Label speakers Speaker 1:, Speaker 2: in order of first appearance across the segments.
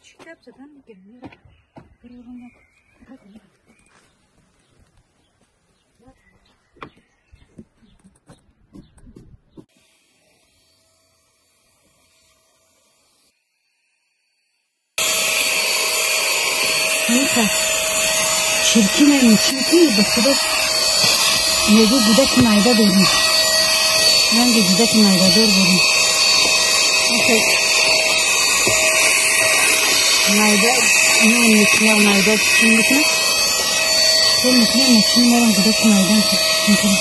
Speaker 1: Чӣ гап задан мегирам? Чиркин чиркин ба худо мегӯ гудаки майда дорем. Ранги гудаки майдадор дорем. Майда нон мекунам, майда чӣ мекунам? Чӣ мекунам? Мошини марам гудаки майдан мекунам.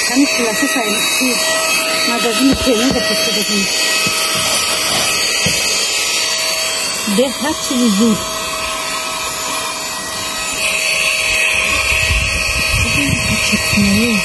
Speaker 1: Ҳамин пиласоса магазини премида пушта додем. Беҳад чизи зуд. Чиркинаи.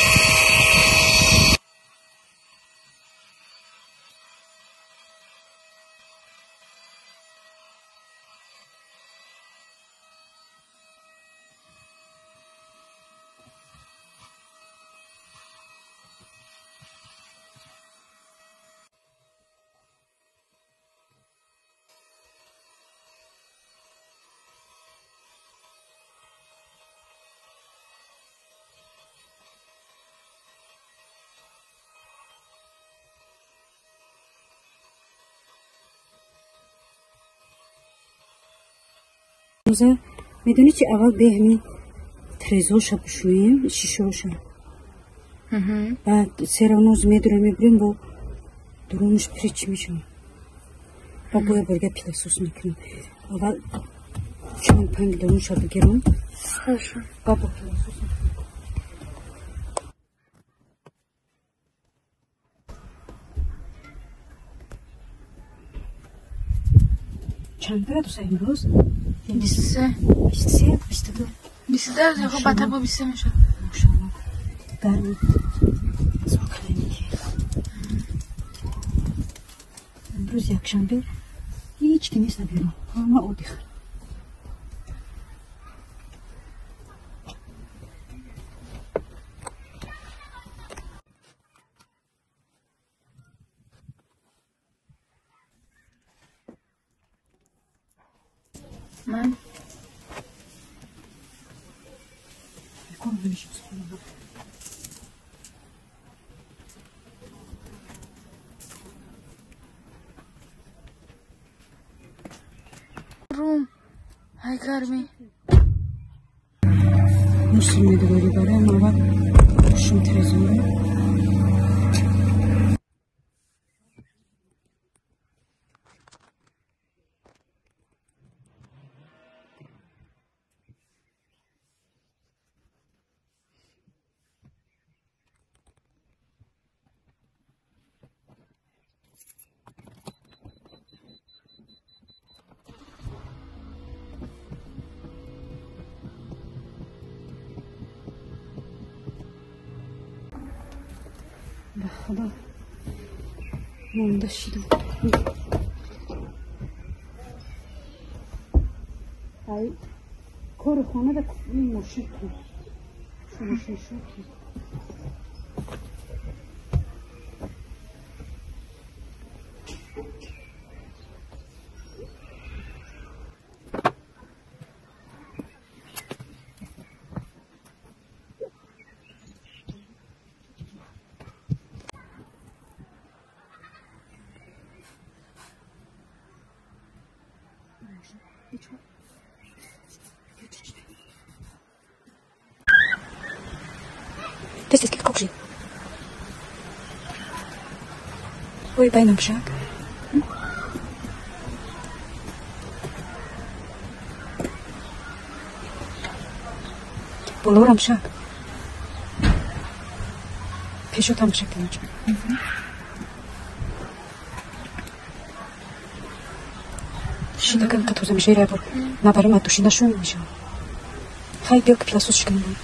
Speaker 1: Медонӣ чи аввал беҳами трезоша бишӯем, шишоша. Баъд серавноз медурем, мебурем, бо дурунаш прич мешавад. Ба боя борга пиласос мекунем. Аввал чанд панг дурунша бигирам.
Speaker 2: Хорошо.
Speaker 1: Ба бо пиласос мекунем. Чанд градус имрӯз?
Speaker 2: 23.
Speaker 1: 23, 22.
Speaker 2: 22, хуб бадтар бо 23 мешавад.
Speaker 1: Машалло. Гарми зур кардем ки. Имрӯз якшанбе ҳеҷ ки нест на берун. Ҳама отдых.
Speaker 2: Ман рум ай гармӣ.
Speaker 1: Мусор медорӣ барои аввал шум трезора. Ба худо монда шидам. Ай кори хонада мошин кун. Мошин шуд. Тез-тез кокши. Ой, байнам шак. Болорам шак. Пешотам шак тиночка. Шидакам катуза мешера бор. Набарам атушина шум мешава. Хай биё ки пиласос шиканам.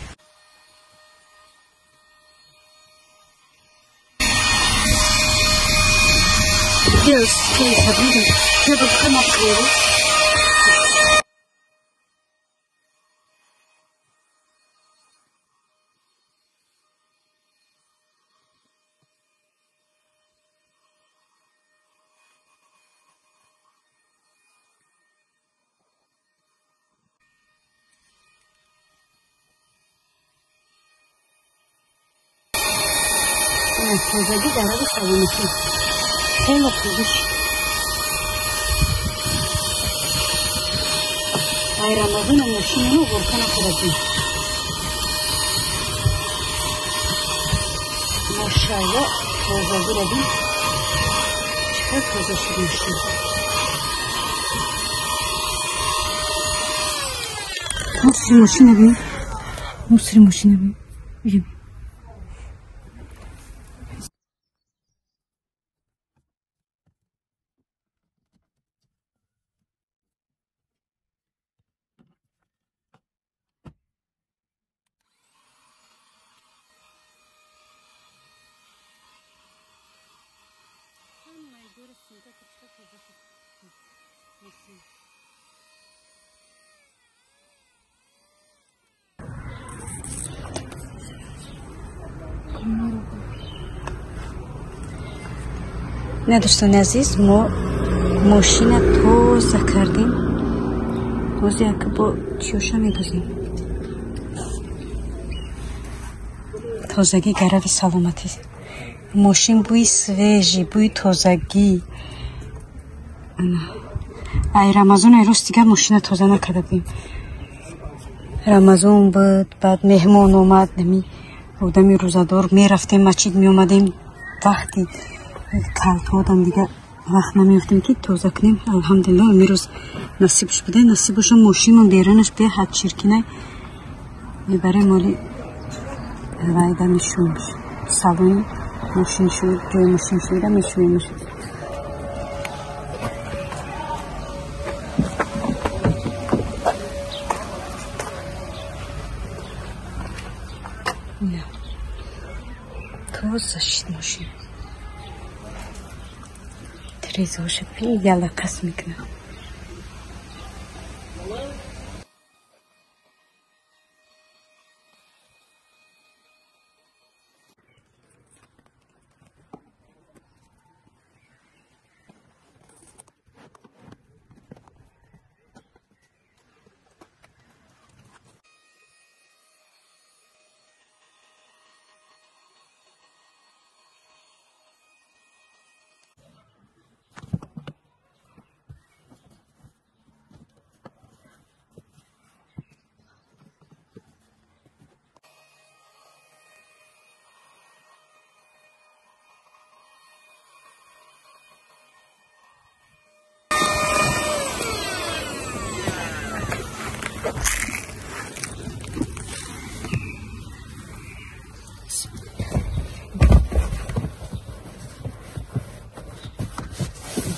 Speaker 1: Тозагӣ гарави саломатӣ. Хеле тоза шуд. Ай Рамазона мошинро уборка накардем. Машалло, тозагиро бин. Чӣ қадр тоза шуд мошин. Мусори мошина бин. Мусори мошина бин. Бин. Не, дӯстони азиз, мо мошина тоза кардем. Ҳозир яка бо чиёша медозем. Тозагӣ гарави саломатӣ. Мошин бӯи свежий, бӯи тозагӣ. Ай Рамазон, ай рост дигар мошина тоза накарда будем. Рамазон буд, баъд меҳмон омад, нами одами рӯзадор, мерафтем масҷид, меомадем, вақти калтодам дигар вақт намеёфтем ки тоза кунем. Алҳамдулилло, имрӯз насибш буда, насиб боша мошинмон берунаш беҳад чиркинай. Мебарем моли вайда мешӯем. Салони мошиншӯ, ҷои мошиншӯида мешӯем. Тоза шид мошин. Трезоша ялақас мекунад.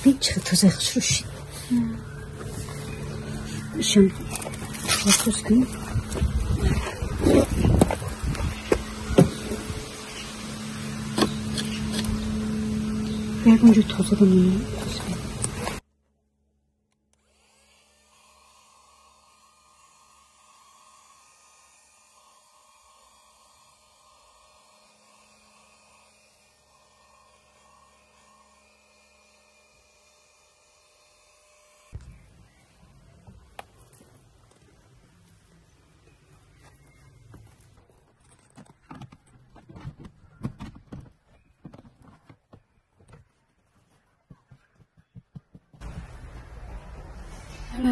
Speaker 1: Бин чӣ тоза хушрӯ шид. Ишам пылесос кунем. Ягон ҷо тоза дамонем.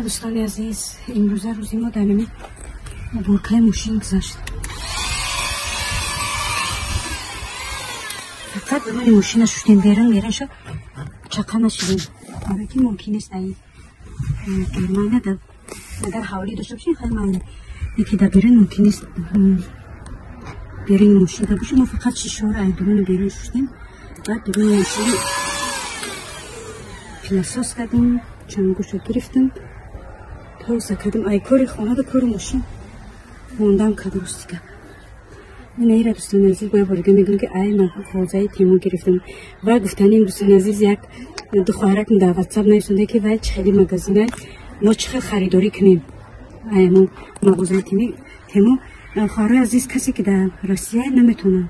Speaker 1: Дӯстони азиз, имрӯза рӯзи мо дар ҳамин уборкаи мошин гузашт. Фақат рӯи мошина шуштем, берун беруншо чақа нашидем. Барои ки мумкин нест ай Германия агар ҳавлӣ дошта бошем, хеле майли. Яке дар берун мумкин нест беруни мошин да бошем. Мо фақат шишаҳоро ай дуруни берун шуштем, баъд дуруни мошин пылесос кардем, чангӯшо гирифтем, тоза кардем. Ай кори хона да кори мошин мондам кард рости гап. Ина ира дӯстони азиз, бояд бор дига мегӯям ки ай мағозаи Тему гирифтам. Ва гуфтанем дӯстони азиз, як ду хоҳарак дар ватсап нависонда ки вай чӣ хели магазинай, мо чӣ хел харидорӣ кунем ай мо мағозаи Тему. Хоҳарои азиз, касе ки дар Россия наметавонад,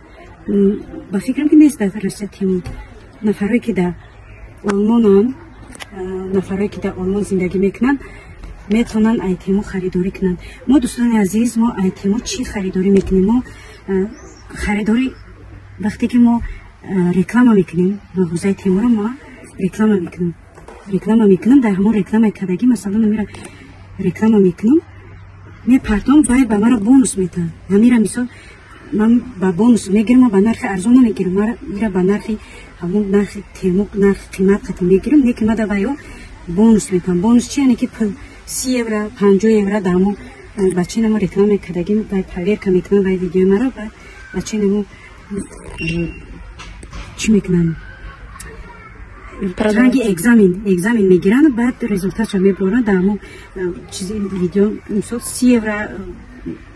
Speaker 1: ба фикрам ки нест дар Россия Тему. Нафарое ки дар Олмонанд, нафарое ки дар Олмон зиндагӣ мекунанд, метавонанд ай Тему харидорӣ кунанд. Мо дӯстони азиз, мо ай Тему чӣ харидорӣ мекунем? Мо харидорӣ вақте ки мо Реклама мекунем, мағозаи Темуро ма реклама мекунам. Реклама мекунам, дар ҳамон рекламаи кардагӣ, масалан, амира реклама мекунам, мепартом, вай ба мара бонус метаҳад. Ҳамира, мисол, ман ба бонус мегирам, ба нархи арзон намегирам, мира ба нархи ҳамон нархи Тему, нархи қимат қати мегирам, лекин мада вайо бонус метаҳам. Бонус чи? Яъне ки пул 30 евро, 50 евро дар ҳамон бачаи намо реклама кардагӣ, вай проверка мекунам, вай видеои маро ба бачаи намо чӣ мекунам, ранги экзамен мегиранд, баъд результатша мебаранд. Дар ҳамон чизи видео, мисол, 30 евро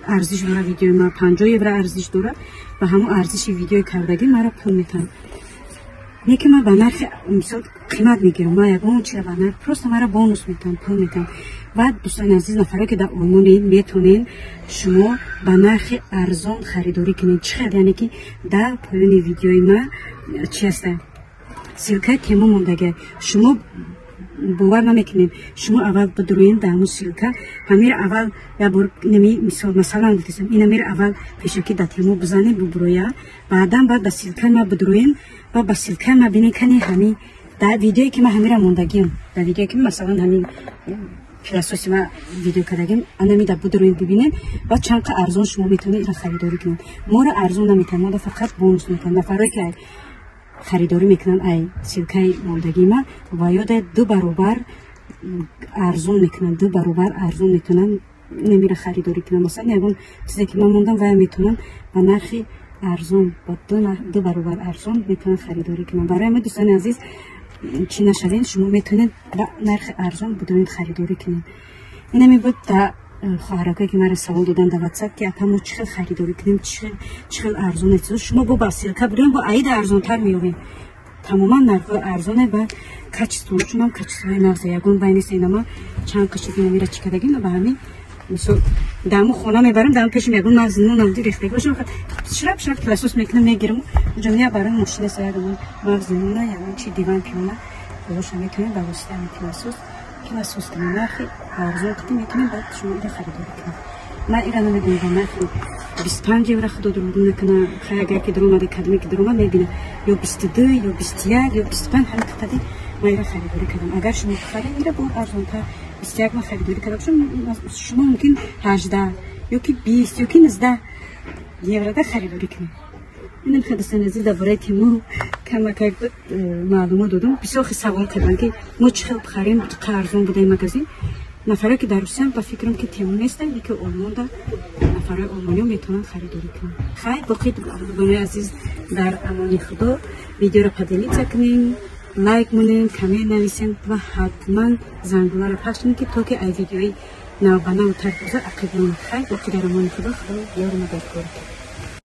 Speaker 1: арзиш дора видеои ма, 50 евро арзиш дора, ба ҳамон арзиши видеои кардагӣ мара пул метаҳанд. Лекин ман ба нархи, мисол, қимат мегирам, ман ягон чира ба нарх, просто мара бонус метаҳам, пул метаҳам. Баъд, дӯстони азиз, нафаре ки дар Олмонед, метонед шумо ба нархи арзон харидорӣ кунед. Чӣ хел? Яъне ки дар поёни видеои ма чи ҳаста? Ссылкаи Тему мондага. Шумо бовар намекунед, шумо аввал бидуроен дар ҳамон ссылка, ҳамира аввал як бор неми, мисол, масалан гуфтесам, инамира аввал пешакӣ дар Тему бизанед, бубуроя, баъдан баъд ба ссылкаи ма бидуроен ва ба ссылкаи ма бинед, кани ҳамин дар видеое ки ман ҳамира мондагиам, дар видеое ки, масалан, ҳамин пылесоси ма видео кардагим, анами дар бидуроен, бибинед ва чанд қа арзон шумо метавонед ира харидорӣ кунед. Моро арзон наметавонед, моро фақат бонус метавонед. Нафарое ки харидорӣ мекунанд ай ссылкаи мондагии ма, ва ёда ду баробар арзон мекунанд, ду баробар арзон метавонанд намира харидорӣ кунанд. Масалан, ягон чизе ки ман мондам, вая метавонанд ба нархи арзон, ба ду баробар арзон метавонанд харидорӣ кунанд. Барои ҳамин, дӯстони азиз, чӣ нашавед, шумо метавонед ба нархи арзон бидонед харидорӣ кунед. Инаме буд да хоҳаракое ки маро савол доданд дар Ватсап, ки апа, мо чӣ хел харидорӣ кунем, чӣ хел арзон чизо. Шумо бо ба ссылка бидонед, бо аида арзонтар меёбед. Тамоман нархҳои арзоне ба качествошунам, качествои нағзе, ягон бай нест. Инама чанд қиши инамира чӣ кардагим, ба ҳамин, мисол, дар хона мебарам, дар пешим ягон мағзи нонам рехтагӣ бошам, шрап шрап пылесос мекунам, мегирам. Уҷо барои мошина ягон мағзи нона, ягон чи, диван пиёна болоша метавонем ба воситаи ҳамин пылесос кунем. Нархи арзон қити метавонем, баъд шумо ира харидорӣ кунед. Ман ира намедонам, ба нархи 25 евро, худо дурӯғ накуна, хай, агар ки дуромада, кадоме ки дуромад, мебина, ё 22, ё 21, ё 25, ҳамин қади ман ира харидорӣ кардам. Агар шумо бихаред, ира бо арзонтар, 21 ман харидорӣ кардам, шумо мумкин 18 ё ки 20 ё ки 19 еврода харидорӣ кунед. Инам хел, дӯстони азиз, дар бораи Тему камакак буд, маълумот додам. Бисёр хел савол карданд, ки мо чӣ хел бихарем, қа арзон буда ин магазин. Нафаре ки дар Русиям, ба фикрам, ки Тему нестанд, яке Олмонда нафарои олмониё метавонанд харидорӣ кунанд. Хайр, боқӣ, дӯстони азиз, дар амони Худо. Видеоро поделиться кунем, лайк монем, коммент нависем ва ҳатман зангуларо пахш кунем, ки то ки ай видеои навбанаву тартоза ақиб монад. Хайр, боқӣ, дар амони Худо. Худо ёру мададгор.